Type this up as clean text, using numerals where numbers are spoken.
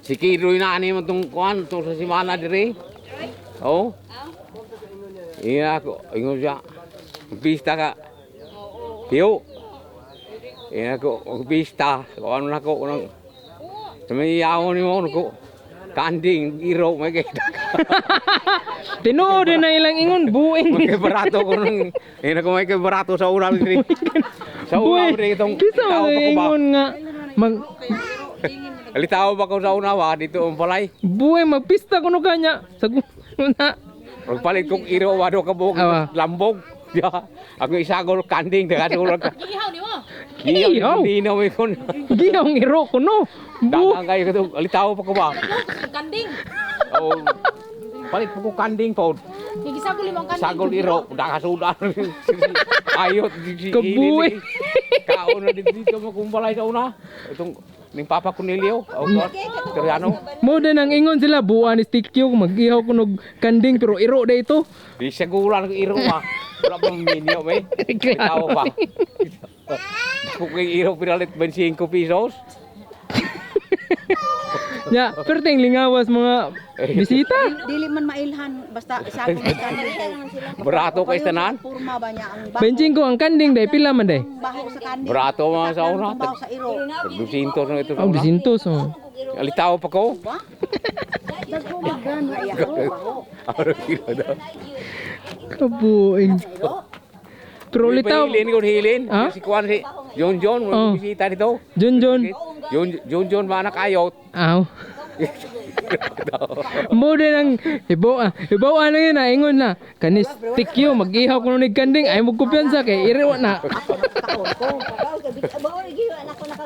Si Kiroy na ani mo tong kuan tong sa simana dire. Oh. Iya ako, ingon siya. Pista ka. Tiyo. Iya ako, pista. Kuan na ko unang. Sa may yaon ni mo ko. Kanding iro may kay Tinuod na ilang ingon buing. May kay barato ko nang ina ko may kay barato sa una diri. Sa una Buing. diri itong Kisa tao man pa ko ba? ingon nga mag Alitaw ba ko sa una ba dito ang palay. buing magpista kuno kanya. Sa na. Pagpalit kong iro wado ka buok Awa. lambog. Ya, ako isagol kanding daga sulod ka. Gihaw ni mo. Ihaw. Hindi na may kon. Gihong iro kuno. Bu Dagang kayo kato, alitaw pa ko ba? Kanding. Oh, palit po ko kanding po. Gigisagol mo ang kanding. Sagol iro, daga sudan. Ayot si Kabuhi. Kaon na dito dito mo kumbalay sa una. Itong ning Papa Cornelio, oh God, Toriano. Mo din ang ingon sila buwan ni Stikyo mag-ihaw kuno og kanding pero iro da ito. Di segulan ko iro ba. Wala pang minyo may. Klaro. Alitaw pa. Dako kay iro pinalit 25 pesos. Nya, perting lingawas mga bisita. Dili man mailhan basta isagol ang kanding kay. Barato kay tanan. Purma ba niya ang baho? Benching ko ang kanding day pila man day. Ang baho sa kanding. Barato mga sa una. Ang baho sa iro. Dusinto na ito sa Oh, una. bisintos oh. Alitaw pa ko. Ba? Dagko magano iya baho. Ano kilo daw? Kabuing. Pero ulitaw, Hilin ko hilin. Ha? Si Kuan si John John Oh. oh. bisita dito. John John. John John John ba anak ayot. Aw. Mo din ang ibo ah, ibo ano yun na ingon na kanis tikyo mag-ihaw kuno ni kanding ay mo kumpiyansa kay iro na. Taon ko. Baon, anak ko naka